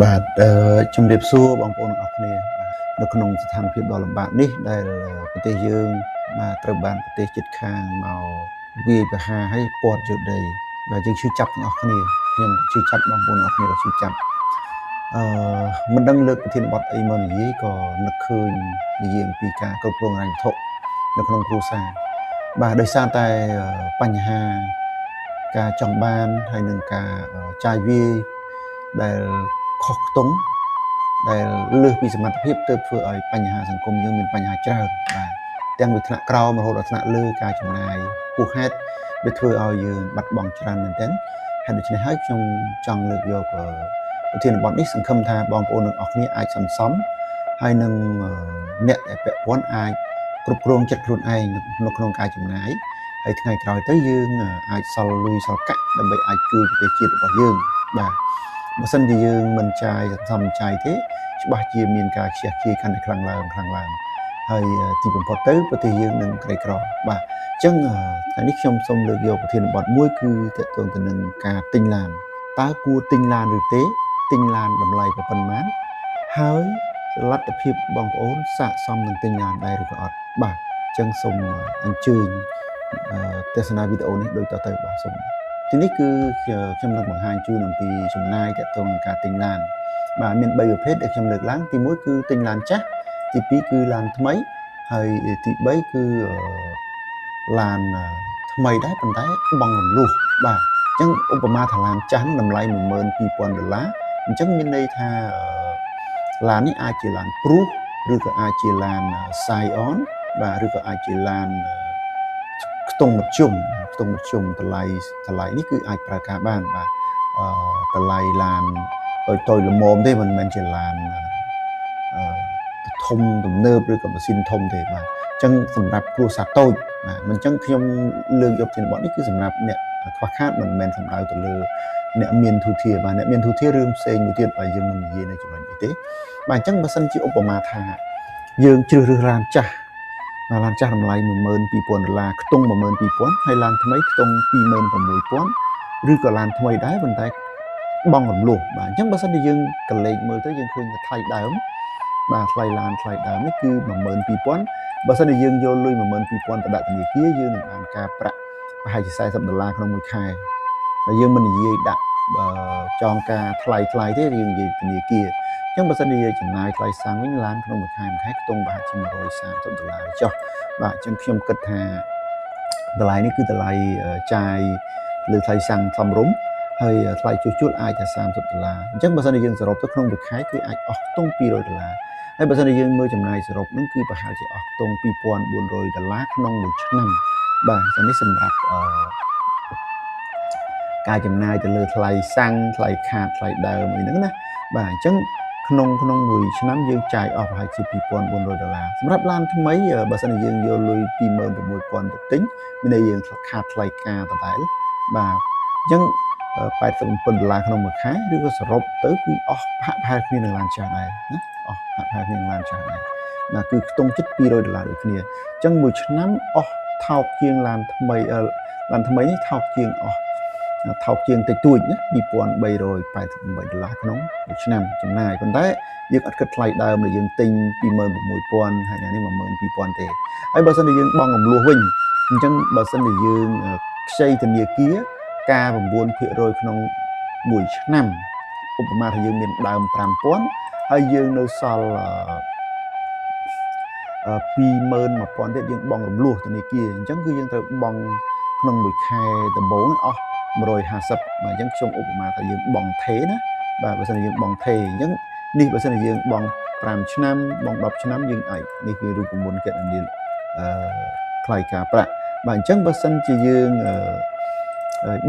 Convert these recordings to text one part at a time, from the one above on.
បាទជំរាបសួរបងប្អូនទាំងអស់គ្នាបាទនៅក្នុងស្ថានភាពដ៏លំបាកនេះដែលប្រទេសយើងបាទត្រូវបានប្រទេសជិតខាងមកវាយប្រហារឲ្យពាត់យកដីបាទយើងឈឺចាប់ទាំងអស់គ្នាខ្ញុំឈឺចាប់បងប្អូនទាំងអស់គ្នាក៏ឈឺចាប់អឺមិនដឹងលើកប្រធានបទអីមកនិយាយក៏នឹកឃើញនិយាយអំពីការគ្រប់គ្រងហិរញ្ញវត្ថុនៅក្នុងគ្រួសារបាទដោយសារតែបញ្ហាការចង់បានហើយនឹងការចាយវាយដែលខុសខ្ទង់ដែលលើសពីសមត្ថភាពទើបធ្វើឲ្យបញ្ហាសង្គមយើងមានបញ្ហាច្រើនបាទទាំងពីថ្នាក់ក្រោមរហូតដល់ថ្នាក់លើការចំណាយហួសហេតុវាធ្វើឲ្យយើងបាត់បង់ច្រើនមែនទែនហើយដូច្នេះហើយខ្ញុំចង់លើកយកប្រធានបទនេះសង្ឃឹមថាបងប្អូនទាំងអស់គ្នាអាចសន្សំហើយនឹងអ្នកដែលពាក់ព័ន្ធអាចគ្រប់គ្រងចិត្តខ្លួនឯងនៅក្នុងការចំណាយហើយថ្ងៃក្រោយទៅយើងអាចសល់លុយសល់កាក់ដើម្បីអាចជួយប្រទេសជាតិរបស់យើងបាទបើសិនជាយើងមិនចាយសន្សំចាយទេច្បាស់ជាមានការខ្ជះខ្ជាយកាន់តែខ្លាំងឡើងខ្លាំងឡើងហើយទីបំផុតទៅប្រទេសយើងនឹងក្រីក្របាទអញ្ចឹងថ្ងៃនេះខ្ញុំសូមលើកយកប្រធានបទមួយគឺទាក់ទងទៅនឹងការទិញឡានតើគួរទិញឡានឬទេទិញឡានតម្លៃប៉ុន្មានហើយលទ្ធភាពបងប្អូនស័ក្តិសមនឹងទិញឡានដែរឬក៏អត់បាទអញ្ចឹងសូមអញ្ជើញទស្សនាវីដេអូនេះដូចតទៅបាទសូមទីនេះគឺខ្ញុំនឹងបង្ហាញជូនអំពីចំណាយទាក់ទងនឹងការទិញឡានបាទមាន3ប្រភេទដែលខ្ញុំលើកឡើងទី1គឺទិញឡានចាស់ទី2គឺឡានថ្មីហើយទី3គឺឡានថ្មីដែរប៉ុន្តែបង់រំលោះបាទអញ្ចឹងឧបមាថាឡានចាស់នឹងតម្លៃ12000ដុល្លារអញ្ចឹងមានន័យថាឡាននេះអាចជាឡានព្រុសឬក៏អាចជាឡាន Scion បាទឬក៏អាចជាឡានខ្ទង់មធ្យមខ្ទង់មធ្យមតម្លៃនេះគឺអាចប្រើការបានបាទតម្លៃឡានតូចតូចល្មមទេមិនមែនជាឡានធំទំនើបឬក៏ម៉ាស៊ីនធំទេបាទអញ្ចឹងសម្រាប់គ្រួសារតូចបាទមិនអញ្ចឹងខ្ញុំលើកយកប្រធានបទនេះគឺសម្រាប់អ្នកខ្វះខាតមិនមែនសំដៅទៅលើអ្នកមានធូធាបាទអ្នកមានធូធារឿងផ្សេងមួយទៀតបាទយើងមិននិយាយនៅចំណុចនេះទេបាទអញ្ចឹងបើសិនជាឧបមាថាយើងជ្រើសរើសឡានចាស់បាទឡានចាស់តម្លៃ12000ដុល្លារខ្ទង់12000ហើយឡានថ្មីខ្ទង់26000ឬក៏ឡានថ្មីដែរប៉ុន្តែបង់រំលោះបាទអញ្ចឹងបើសិនជាយើងកលេចមើលទៅយើងឃើញថាថ្លៃដើមបាទថ្លៃឡានថ្លៃដើមនេះគឺ12000បើសិនជាយើងយកលុយ12000ទៅដាក់ធនាគារយើងនឹងបានការប្រាក់ប្រហែលជា40ដុល្លារក្នុងមួយខែហើយយើងមិននិយាយដាក់ចងការថ្លៃថ្លៃទេយើងនិយាយធនាគារអញ្ចឹងបើសិនជាយើងចំណាយថ្លៃសាំងវិញឡានក្នុងមួយខែមួយខែខ្ទង់ប្រហែលជា130ដុល្លារចុះបាទអញ្ចឹងខ្ញុំគិតថាតម្លៃនេះគឺតម្លៃចាយលើថ្លៃសាំងសមរម្យហើយថ្លៃជួសជុលអាចតែ30ដុល្លារអញ្ចឹងបើសិនជាយើងសរុបទៅក្នុងមួយខែគឺអាចអស់ខ្ទង់200ដុល្លារហើយបើសិនជាយើងមើលចំណាយសរុបហ្នឹងគឺប្រហែលជាអស់ខ្ទង់2400ដុល្លារក្នុងមួយឆ្នាំបាទអានេះសម្រាប់ការចំណាយទៅលើថ្លៃសាំងថ្លៃខាតថ្លៃដើមអីហ្នឹងណាបាទអញ្ចឹងក្នុងមួយឆ្នាំយើងចាយអស់ប្រហែលជា2400ដុល្លារសម្រាប់ឡានថ្មីបើសិនជាយើងយកលុយ26000ទៅទិញមានន័យយើងខាតថ្លៃការដដែលបាទអញ្ចឹង87ដុល្លារក្នុងមួយខែឬក៏សរុបទៅគឺអស់ហាក់ប្រហែលគ្នានឹងឡានចាស់ដែរណាអស់ហាក់ប្រហែលគ្នានឹងឡានចាស់ដែរបាទគឺខ្ទង់ជិត200ដុល្លារដូចគ្នាអញ្ចឹងមួយឆ្នាំអស់ថោកជាងឡានថ្មីឡានថ្មីនេះថោកជាងអស់ថោកជាងតិចតួចណា2388ដុល្លារក្នុងមួយឆ្នាំចំណាយប៉ុន្តែយើងអត់គិតថ្លៃដើមដែលយើងទិញ26000ហើយនេះ12000ទេហើយបើសិនជាយើងបង់រំលោះវិញអញ្ចឹងបើសិនជាយើងខ្ចីធនាគារការ9%ក្នុងមួយឆ្នាំឧបមាថាយើងមានដើម5000ហើយយើងនៅសល់21000ទៀតយើងបង់រំលោះធនាគារអញ្ចឹងគឺយើងត្រូវបង់ក្នុងមួយខែដំបូងអស់150បាទអញ្ចឹងខ្ញុំឧបមាថាយើងបង់ថេណាបាទបើសិនជាយើងបង់ថេអញ្ចឹងនេះបើសិនជាយើងបង់5ឆ្នាំបង់10ឆ្នាំយើងអាចនេះគឺរូបមន្តគណនាថ្លៃការប្រាក់បាទអញ្ចឹងបើសិនជាយើង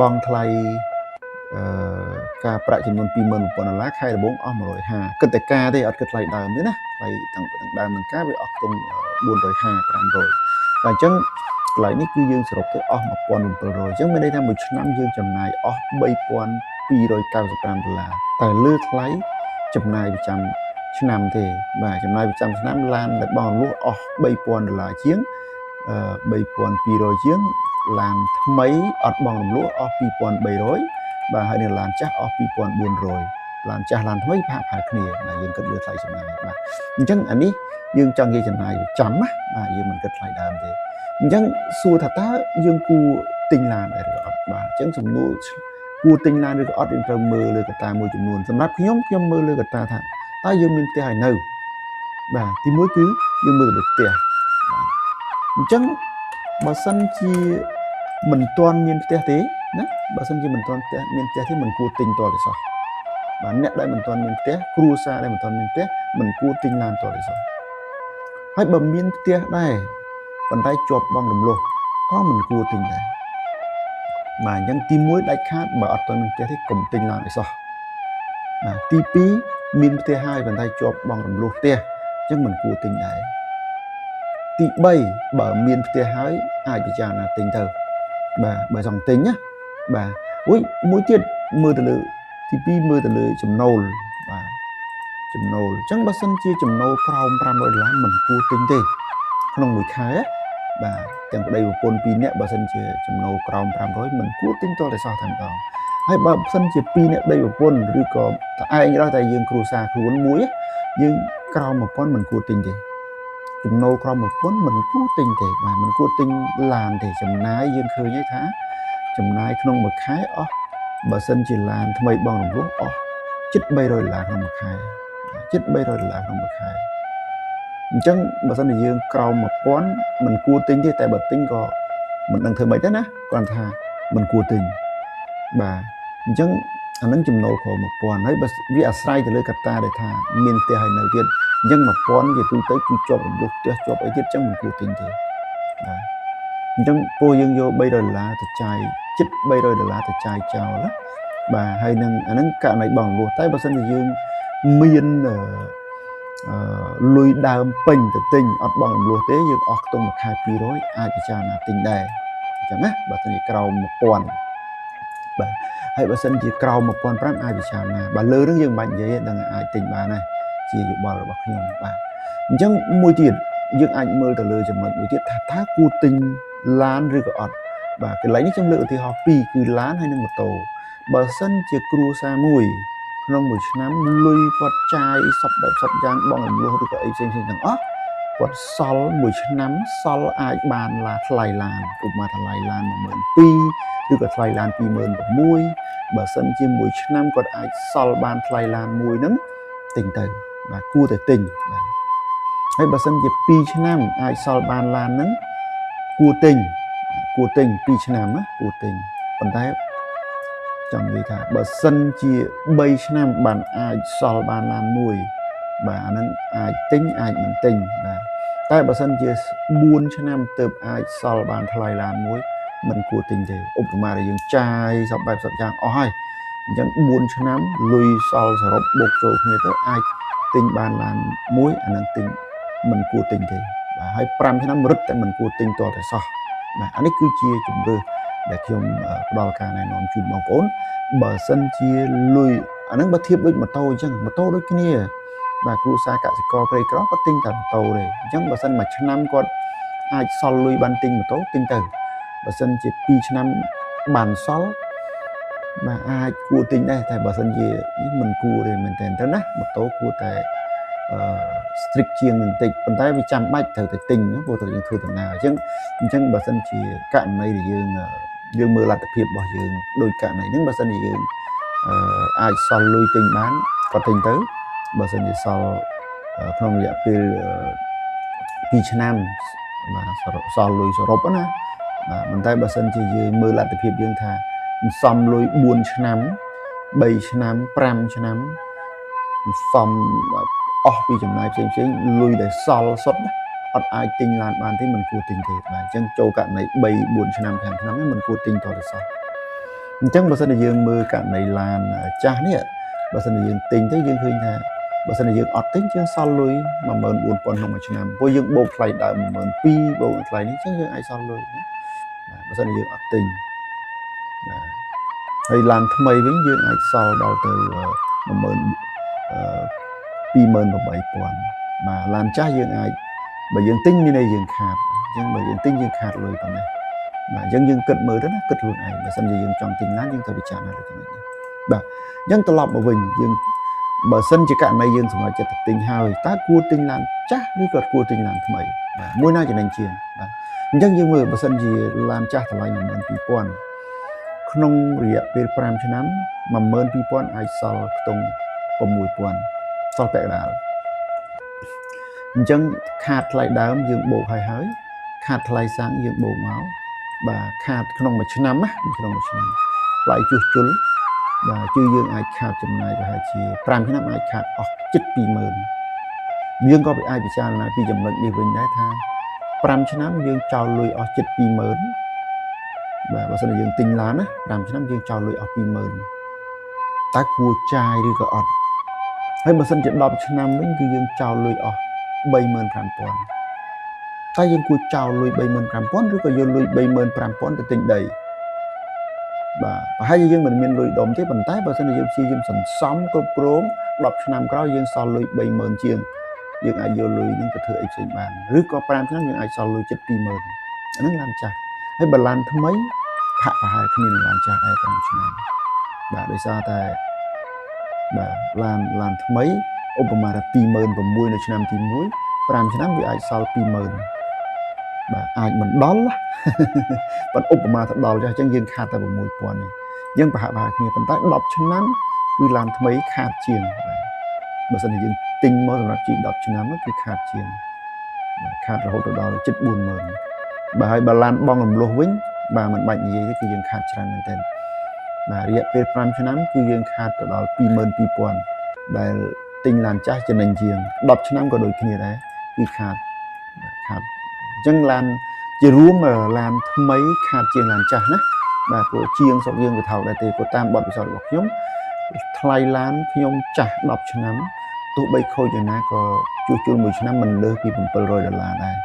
បង់ថ្លៃការប្រាក់ចំនួន21000ដុល្លារខែដំបូងអស់150គិតតែការទេអត់គិតថ្លៃដើមទេណាថ្លៃទាំងដើមនិងការវាអស់ខ្ទង់450 500បាទអញ្ចឹងកន្លែងនេះគឺយើងសរុបទៅអស់1700អញ្ចឹងមានន័យថាមួយឆ្នាំយើងចំណាយអស់3295ដុល្លារតែលើថ្លៃចំណាយប្រចាំឆ្នាំទេបាទចំណាយប្រចាំឆ្នាំឡានដែលបង់រំលោះអស់3000ដុល្លារជាង3200ជាងឡានថ្មីអត់បង់រំលោះអស់2300បាទហើយនៅឡានចាស់អស់2400 ឡានចាស់ឡានថ្មីប្រហាក់ប្រហែលគ្នាបាទយើងគិតលើថ្លៃចំណាយបាទអញ្ចឹងអានេះយើងចង់និយាយចំណាយប្រចាំណាបាទយើងមិនគិតថ្លៃដើមទេអញ្ចឹងសួរថាតើយើងគួរទិញឡានដែរឬអត់បាទអញ្ចឹងសំណួរគួរទិញឡានឬក៏អត់យើងត្រូវមើលលើកត្តាមួយចំនួនសម្រាប់ខ្ញុំខ្ញុំមើលលើកត្តាថាតើយើងមានផ្ទះហើយនៅបាទទីមួយគឺយើងមើលទៅលើផ្ទះបាទអញ្ចឹងបើសិនជាមិនទាន់មានផ្ទះទេណាបើសិនជាមិនទាន់ផ្ទះមានផ្ទះទេមិនគួរទិញតទេសោះបាទអ្នកដែលមិនទាន់មានផ្ទះគ្រួសារដែលមិនទាន់មានផ្ទះមិនគួរទិញឡានតទេសោះហើយបើមានផ្ទះដែរប៉ុន្តែជាប់បង់រំលោះក៏មិនគួរទិញដែរបាទអញ្ចឹងទី1ដាច់ខាតបើអត់ទាន់មានផ្ទះទេកុំទិញឡានអីសោះបាទទី2មានផ្ទះហើយប៉ុន្តែជាប់បង់រំលោះផ្ទះអញ្ចឹងមិនគួរទិញដែរទី3បើមានផ្ទះហើយអាចពិចារណាទិញទៅបាទបើចង់ទិញណាបាទអុយមួយទៀតមើលទៅលើទី2មើលទៅលើចំណូលបាទចំណូលអញ្ចឹងបើសិនជាចំណូលក្រោម500ដុល្លារមិនគួរទិញទេក្នុងមួយខែបាទទាំងប្តីប្រពន្ធ2នាក់បើសិនជាចំណូលក្រោម500មិនគួរទិញតតែសោះតែម្ដងហើយបើសិនជា2នាក់ប្តីប្រពន្ធឬក៏តែឯងរស់តែយើងគ្រួសារខ្លួនមួយយើងក្រោម1000មិនគួរទិញទេចំណូលក្រោម1000មិនគួរទិញទេបាទមិនគួរទិញឡានទេចំណាយយើងឃើញហើយថាចំណាយក្នុងមួយខែអស់បើសិនជាឡានថ្មីបងរំលោះអស់ជិត300ដុល្លារក្នុងមួយខែជិត300ដុល្លារក្នុងមួយខែអញ្ចឹងបើសិនជាយើងក្រោម1000មិនគួរទិញទេតែបើទិញក៏មិនដឹងធ្វើម៉េចដែរណាគ្រាន់ថាមិនគួរទិញបាទអញ្ចឹងអានឹងចំណូលក្រោម1000ហើយបើវាអាស្រ័យទៅលើកត្តាដែលថាមានផ្ទះហើយនៅទៀតអញ្ចឹង1000ជាទូទៅគឺជាប់រំលោះផ្ទះជាប់អីទៀតអញ្ចឹងមិនគួរទិញទេបាទអញ្ចឹងពោយើងយក300ដុល្លារទៅចាយជិត300ដុល្លារទៅចាយចោលណាបាទហើយនឹងអានឹងករណីបងរំលោះតែបើសិនជាយើងមានលុយដើមពេញទៅទិញអត់បងរំលោះទេយើងអស់ខ្ទង់មួយខែ200អាចពិចារណាទិញដែរអញ្ចឹងណាបើសិនជាក្រោម1000បាទហើយបើសិនជាក្រោម1500អាចពិចារណាបើលើនឹងយើងមិនបាច់និយាយទេដឹងអាចទិញបានដែរជាយោបល់របស់ខ្ញុំបាទអញ្ចឹងមួយទៀតយើងអាចមើលទៅលើចំណុចមួយទៀតថាតើគួរទិញឡានឬក៏អត់បាទកន្លែងនេះខ្ញុំលើកឧទាហរណ៍ពីរគឺឡានហើយនិងម៉ូតូបើសិនជាគ្រួសារមួយក្នុងមួយឆ្នាំលុយគាត់ចាយសពបែបសពយ៉ាងបងរំលោះឬក៏អីផ្សេងៗទាំងអស់គាត់សល់មួយឆ្នាំសល់អាចបានឡាថ្លៃឡានឧបមាថ្លៃឡាន12000ឬក៏ថ្លៃឡាន26000បើសិនជាមួយឆ្នាំគាត់អាចសល់បានថ្លៃឡានមួយហ្នឹងទិញទៅបាទគួរតែទិញបាទហើយបើសិនជា2ឆ្នាំអាចសល់បានឡានហ្នឹងគួរទិញគួរទិញ2ឆ្នាំណាគួរទិញប៉ុន្តែចង់និយាយថាបើសិនជា3ឆ្នាំបានអាចសល់បានឡានមួយបាទអាហ្នឹងអាចទិញអាចមិនទិញបាទតែបើសិនជា4ឆ្នាំទើបអាចសល់បានថ្លៃឡានមួយមិនគួរទិញទេឧបមាដែលយើងចាយសពបែបសពយ៉ាងអស់ហើយអញ្ចឹង4ឆ្នាំលុយសល់សរុបបូកចូលគ្នាទៅអាចទិញបានឡានមួយអាហ្នឹងទិញមិនគួរទិញទេបាទហើយ5ឆ្នាំរឹតតែមិនគួរទិញតតែសោះបាទអានេះគឺជាជំរឿដែលខ្ញុំផ្ដល់ការណែនាំជូនបងប្អូនបើសិនជាលុយអាហ្នឹងបើធៀបដូចម៉ូតូអញ្ចឹងម៉ូតូដូចគ្នាបាទគ្រួសារកសិករក្រីក្រគាត់ទិញតែម៉ូតូទេអញ្ចឹងបើសិនមួយឆ្នាំគាត់អាចសល់លុយបានទិញម៉ូតូទិញទៅបើសិនជា2ឆ្នាំបានសល់បាទអាចគួរទិញដែរតែបើសិនជានេះមិនគួរទេមែនតើទៅណាម៉ូតូគួរតែstrict ជាងបន្តិចប៉ុន្តែវាចាំបាច់ត្រូវតែទិញព្រោះត្រូវយើងធ្វើដំណើរអញ្ចឹងបើសិនជាករណីដែលយើងមើលលទ្ធភាពរបស់យើងដោយករណីហ្នឹងបើសិនជាយើងអាចសល់លុយទិញបានក៏ទិញទៅបើសិនជាសល់ក្នុងរយៈពេល2ឆ្នាំបាទសល់លុយសរុបណាបាទប៉ុន្តែបើសិនជាយើងមើលលទ្ធភាពយើងថាសំលុយ4ឆ្នាំ3ឆ្នាំ5ឆ្នាំសំអស់ពីចំណាយផ្សេងផ្សេងលុយដែលសល់សុទ្ធអត់អាចទិញឡានបានទេមិនគួរទិញទេបាទអញ្ចឹងចូលករណី3 4ឆ្នាំ5ឆ្នាំនេះមិនគួរទិញតទៅសោះអញ្ចឹងបើសិនជាយើងមើលករណីឡានចាស់នេះបើសិនជាយើងទិញទៅយើងឃើញថាបើសិនជាយើងអត់ទិញយើងសល់លុយ14000ក្នុងមួយឆ្នាំព្រោះយើងបូកថ្លៃដើម12000បូកថ្លៃនេះអញ្ចឹងយើងអាចសល់លុយណាបាទបើសិនជាយើងអត់ទិញបាទហើយឡានថ្មីវិញយើងអាចសល់ដល់ទៅ10000 28000បាទឡានចាស់យើងអាចបើយើងទិញមានន័យយើងខាតអញ្ចឹងបើយើងទិញយើងខាតលុយប៉ុណ្ណេះបាទអញ្ចឹងយើងគិតមើលទៅណាគិតខ្លួនឯងបើសិនជាយើងចង់ទិញឡានយើងត្រូវពិចារណាលើចំណុចនេះបាទអញ្ចឹងត្រឡប់មកវិញយើង បើសិនជាករណីយើងសម្រេចចិត្តទៅទិញហើយតើគួរទិញឡានចាស់ឬក៏គួរទិញឡានថ្មីបាទមួយណាចំណេញជាងបាទអញ្ចឹងយើងមើលបើសិនជាឡានចាស់តម្លៃ12000ក្នុងរយៈពេល5ឆ្នាំ12000អាចសល់ខ្ទង់6000សល់ពាក់កណ្ដាលអញ្ចឹងខាតថ្លៃដើមយើងបូកហើយហើយខាតថ្លៃសាំងយើងបូកមកបាទខាតក្នុងមួយឆ្នាំណាក្នុងមួយឆ្នាំថ្លៃជួសជុលបាទគឺយើងអាចខាតចំណាយប្រហែលជា5ឆ្នាំអាចខាតអស់ជិត20000យើងក៏អាចពិចារណាពីចំណុចនេះវិញដែរថា5ឆ្នាំយើងចោលលុយអស់ជិត20000បាទបើសិនជាយើងទិញឡានណា5ឆ្នាំយើងចោលលុយអស់20000តើគួរចាយឬក៏អត់ហើយបើសិនជា10ឆ្នាំវិញគឺយើងចោលលុយអស់35000តើយើងគួរចោលលុយ35000ឬក៏យកលុយ35000ទៅទិញដីបាទប្រហែលជាយើងមិនមានលុយដុំទេប៉ុន្តែបើសិនជាយើងព្យាយាមសន្សំគ្រប់គ្រង10ឆ្នាំក្រោយយើងសល់លុយ30000ជាងយើងអាចយកលុយនឹងទៅធ្វើអីផ្សេងបានឬក៏5ឆ្នាំយើងអាចសល់លុយជិត20000អាហ្នឹងឡានចាស់ហើយបើឡានថ្មីហាក់ប្រហែលគ្នានឹងឡានចាស់ដែរ5ឆ្នាំបាទដោយសារតែបាទឡានថ្មីឧបមាថា26000នៅឆ្នាំទី1 5ឆ្នាំវាអាចសល់20000បាទអាចមិនដល់ប៉ុន្តែឧបមាទៅដល់ចាស់អញ្ចឹងយើងខាតតែ6000នេះយើងប្រហាក់ប្រហែលគ្នាប៉ុន្តែ10ឆ្នាំគឺឡានថ្មីខាតជាងបាទបើសិនជាយើងទិញមកសម្រាប់ជិះ10ឆ្នាំគឺខាតជាងបាទខាតរហូតទៅដល់ជិត40000បាទហើយបើឡានបងរំលោះវិញបាទមិនបាច់និយាយទេគឺយើងខាតច្រើនមែនទែនបាទរយៈពេល5ឆ្នាំគឺយើងខាតទៅដល់22000ដែលទិញឡានចាស់ចំណេញជាង10ឆ្នាំក៏ដូចគ្នាដែរគឺខាតខាតអញ្ចឹងឡានជារួមឡានថ្មីខាតជាងឡានចាស់ណាបាទព្រោះជាងស្រុកយើងវាថោកដែរទេព្រោះតាមបទពិសោធន៍របស់ខ្ញុំថ្លៃឡានខ្ញុំចាស់10ឆ្នាំទោះបីខូចយ៉ាងណាក៏ជួសជុលមួយឆ្នាំមិនលើសពី700ដុល្លារដែរ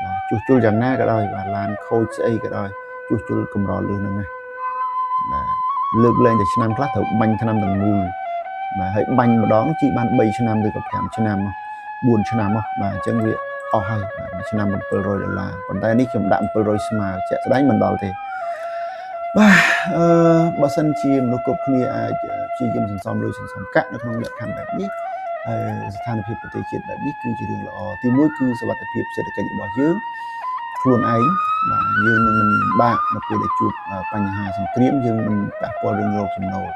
បាទជួសជុលយ៉ាងណាក៏ដោយបាទឡានខូចស្អីក៏ដោយជួសជុលកម្រលើសហ្នឹងណាបាទលើកលែងតែឆ្នាំខ្លះត្រូវបាញ់ឆ្នាំទាំងមូលបាទហើយបាញ់ម្ដងជីបាន3ឆ្នាំឬក៏5ឆ្នាំ4ឆ្នាំមកបាទអញ្ចឹងវាអស់ហើយបាទមួយឆ្នាំ700ដុល្លារប៉ុន្តែនេះខ្ញុំដាក់700ស្មើជាក់ស្ដែងមិនដល់ទេបាទបើសិនជាមនុស្សគ្រប់គ្នាអាចព្យាយាមសន្សំលុយសន្សំកាក់នៅក្នុងលក្ខខណ្ឌបែបនេះហើយស្ថានភាពប្រទេសជាតិបែបនេះគឺជារឿងល្អទីមួយគឺសុវត្ថិភាពសេដ្ឋកិច្ចរបស់យើងខ្លួនឯងបាទយើងនឹងមិនបាក់នៅពេលដែលជួបបញ្ហាសង្គ្រាមយើងមិនប៉ះពាល់រឿងរោគចំណូល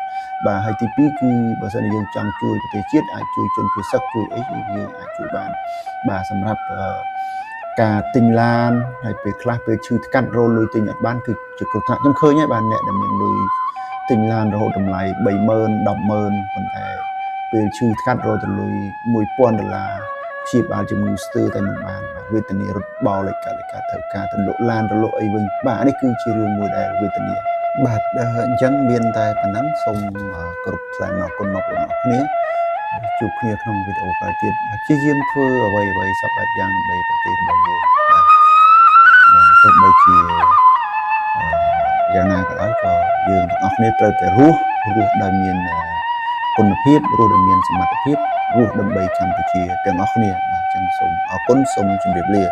បាទហើយទី2គឺបើសិនជាយើងចង់ជួយប្រទេសជាតិអាចជួយជនភៀសសឹកជួយអីយើងអាចជួយបានបាទសម្រាប់ការទិញឡានហើយពេលខ្លះពេលឈឺថ្កាត់រលុយទិញអត់បានគឺជាគ្រោះថ្នាក់ខ្ញុំឃើញហើយបាទអ្នកដែលមានលុយទិញឡានរហូតតម្លៃ30000 100,000ប៉ុន្តែពេលឈឺថ្កាត់រទៅលុយ1000ដុល្លារព្យាបាលជំងឺស្ទើរតែមិនបានបាទវេទនារត់បោលិកាលិកាត្រូវការទៅលក់ឡានទៅលក់អីវិញបាទនេះគឺជារឿងមួយដែលវេទនាបាទអញ្ចឹងមានតែប៉ុណ្ណឹងសូមគោរពថ្លែងអំណរគុណមកបងប្អូនគ្នាជួបគ្នាក្នុងវីដេអូក្រោយទៀតព្យាយាមធ្វើអ្វីអ្វីសពបែបយ៉ាងដើម្បីប្រទេសរបស់យើងបាទបាទទោះបីជាយ៉ាងណាក៏ដោយក៏យើងទាំងអស់គ្នាត្រូវតែរស់ដោយមានគុណភាពរស់ដោយមានសមត្ថភាពរស់ដើម្បីកម្ពុជាទាំងអស់គ្នាបាទអញ្ចឹងសូមអរគុណសូមជម្រាបលា